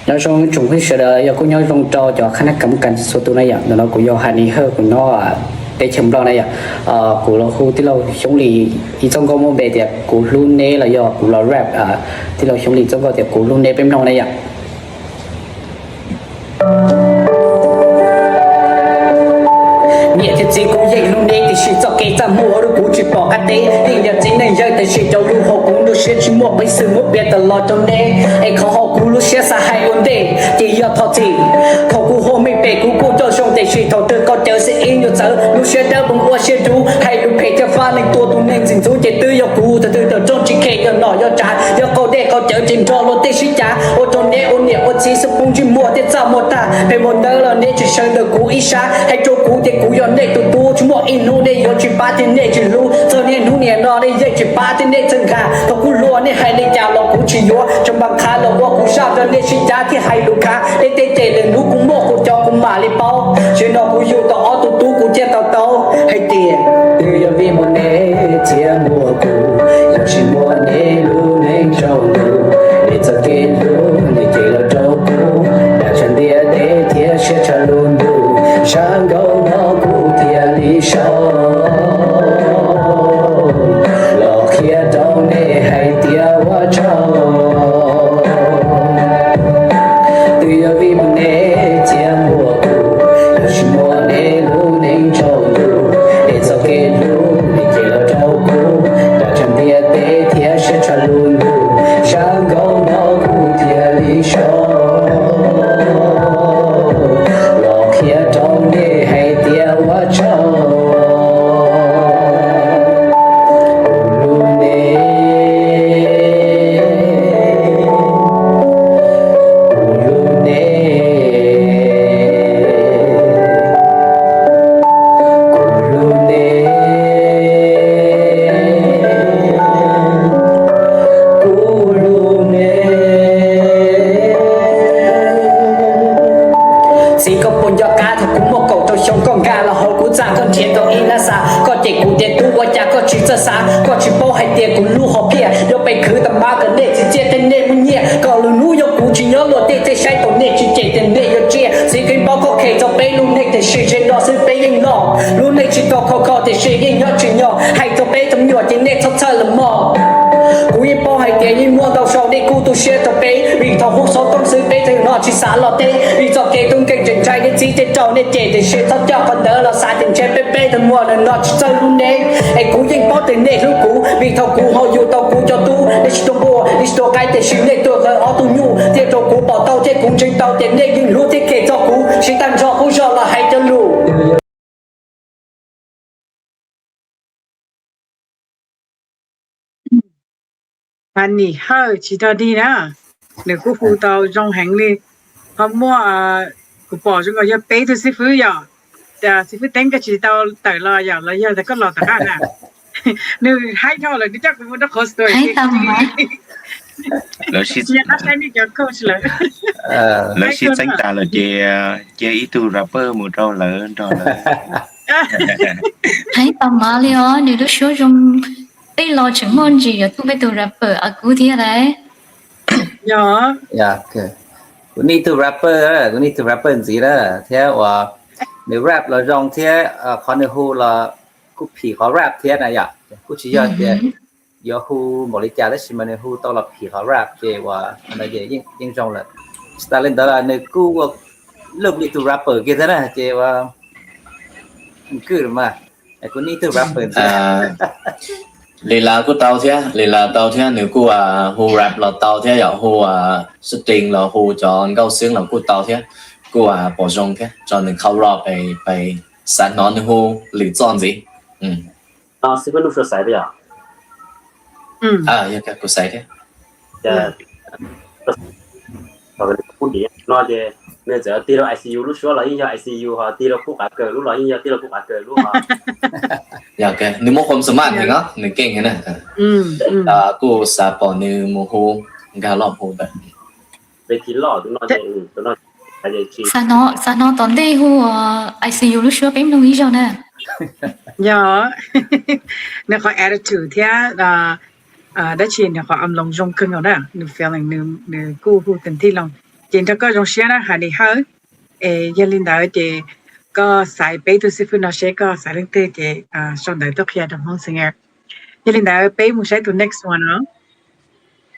Nyob zoo tsoom phooj ywg sawv daws, yog kuj nyob zoo rau cov khab nab kam kam txhua tus na yom. Ntawm no kuv yog Hais Nis Hawj, kuv nyob teb chaws Nplog na yom. Kuv los hu tij laug Xyoob Lis ib txoj nkauj muaj npe tias Kuv Hlub Neb los yog kuv los rap tij laug Xyoob Lis txoj nkauj tias Kuv Hlub Neb peb mloog na yom. Niam thiab txiv, kuv yeej hlub neb, tiam sis txoj kev txaj muag ua rau kuv tsis pom qab teb. Yeej yog txiv neej yawg, tiam sis cov lus hauv kuv nruab siab tsis muaj peev xwm muab piav tawm los rau neb. Es qhov hauv kuv lub siab xav hais ua ntej ces yog thov txim. Thaum kuv hu meej pem kuv kuj coj zoo, tiam sis thaum twg qaug cawv xwb ib nyuag txawv, lub siab dawb poob ua siab dub, hais lus phem thiab fab leej tua tus neeg ntxim ntxub ces twb yog kuv. Thaum twg tawm rooj tsis khem, yog nom yog tshav, yog qaug dej qaug cawv ces nrog luag tej sib cav, ua rau neb ua niam ua txiv xwb poob ntsej muag thiab txaj muag tag. Phem mus ntawd los neb tsis sawv ntawm kuv ib sab, hais rau kuv tias kuv yog nej tus tub, tsis muaj ib hnub nej yuav tsis pab thiab nej tsis hlub. Txog niaj hnub niam no nej yeej tsis pab thiab nej txhawj nkag, thaum kuv hluas nej hais li cas los kuv tsis yuav, tseem npam qha los ua kuv zaj rau nej sib cav thiab hais lus khav. Nej tej cem lwm hnub kuv muaj kuv cov kuv mam li paub, tseem no kuv yug tau ob tug tub kuv thiaj tau taub hais tias twb yog vim muaj neb thiab muaj kuv, yog tsis muaj neb lub neej tsaus ntuj. Nej txoj kev hlub nej cem los rau kuv, dag tshaj ntiaj teb thiab siab tshaj lub ntuj. Sab nkaus no kuv thiaj li so los qhia rau nej hais tias ua tsaug. Twb yog vim muaj neb thiab muaj kuv, yog tsis muaj neb lub neej tsaus ntuj. Nej txoj kev hlub nej cem los rau kuv, dag tshaj ntiaj teb thiab siab tshaj lub ntuj. Sab nkaus no kuv thiaj li so los qhia rau nej hais tias ua tsaug. Kuv hlub neb, kuv hlub neb, kuv hlub neb, kuv hlub neb. Txiv, koj puas nco qab thaum kuv muaj kaum rau xyoo, koj nkag los hauv kuv txaj, koj nrhiav tau ib nab xa, koj cem kuv tias tub ua cas koj tsis txawj xav. Koj tsis paub hais tias kuv lub hom phiaj yuav pes khwv tag npaum kom nej txiv txiaj thiab nej muaj nyiaj. Kom lwm hnub yog kuv tsis nyob luag tej thiaj saib taus nej, tsis cem tias nej yuav tsiaj. Txiv, koj paub koj khem txog peb lub neej, tiam sis ze no xwb peb yeej loj. Lub neej tsis tau khov kho, tiam sis yeej nyob tsis nyo. Hais txog peb cov me nyuam ces nej txhob txhawj los mog. Kuv yeej paub hais tias yeej muaj ntau zaus nej kuj tu siab rau peb, vim thaum hu xov tooj xwb peb tseem no tsis xav los teb. Vim txoj kev tub nkeeg tseem ntshai, nej txiv thiaj raug nej cem, tiam sis txhob coj qhov ntawd los xav tias ntshe peb peb tug muam ntawm no tsis txawj hlub neb. Es kuv yeej paub tias nej hlub kuv, vim thaum kuv ho yug tau kuv cov tub, nej tsis tau npua, nej tsis tau qaib, tiam sis nej tuaj qhawv ob tug nyuj thiaj rau kuv pom tau thiab kuv ntseeg tau tias nej yeej hlub thiab khem txog kuv, sib tag nrho qub zog los hais cov lus. Mas Nis Hawj tsis tau dig na, nws kuj hu tau zoo heev li. Ho muaj, kuv pom zoo nkaus yog peb tug xib fwb yom. Xib fwb Teeb koj tsis tau tawm los yom, los yog tias koj los tom qab na? Nws haib dhau lawm, nws coj kuv mus rau qhov story. Lawv sib, tsis yog qab saib nej cov coach lawm. Lawv sib txeeb tas lawm ces cia ib tug rapper mus rau lawv nrog lawv. Heev tas mas li os, nws lub suab zoo, tej los tseem muaj ntsis yuav tuaj peb tus rapper Akub thiab lauj. Yog, kuv nij tug rapper, kuv nij tug rapper ntxiv na, thiab uas nws rap los zoo thiab, qhov nws hu los kuj phim qhov rap thiab na yom. Kuj tsis yog tias yuav hu npaum li cas tab sis mas nws hu tau los phim qhov rap ces uas yeej zoo lawm. Tsis tas li ntawd los nws kuj ua loj li tus rapper kiag thiab na ces uas kwj mas kuv nij tug rapper ntxiv. Li Lav kuj tau thiab, Li Lav tau thiab, nws kuj hu rap los tau thiab yom, hu sting los hu cov nkauj xwb los kuj tau thiab, kuj pom zoo thiab, tso nws khau roj pem, pem xav hnov nws hu lwm txoj ntxiv. Xib fwb Nuj Sua xaiv thiab yom? Yog kuv xaiv thiab. No ces nws txawm tig rau I C U lub suab los yeej yog I C U, ho tig rau khub qav kawm lub los yeej yog tig rau khub qav kawm lub. Yog nws muaj khuam xa maj heev os, nws keej heev na. Kuj xav pom nws mus hu, nkag los hu ntawm. Xav hnov tom ntej hu I C U lub suab peb mloog ib zaug na. Yog, nws qhov attitude thiab dab tsi nws qhov am loos zoo kawg nkaus na, nws feeling, nws kuj hu teem thij loo. Ces nrog koj zoo siab na Hais Lis Hawj. Es yog li ntawd ces koj xaiv peb tug xib fwb no seb koj xaiv leej twg ces sau ntawv tuaj qhia rau Hmoob Singer. Yog li ntawd peb mus saib tus next one no.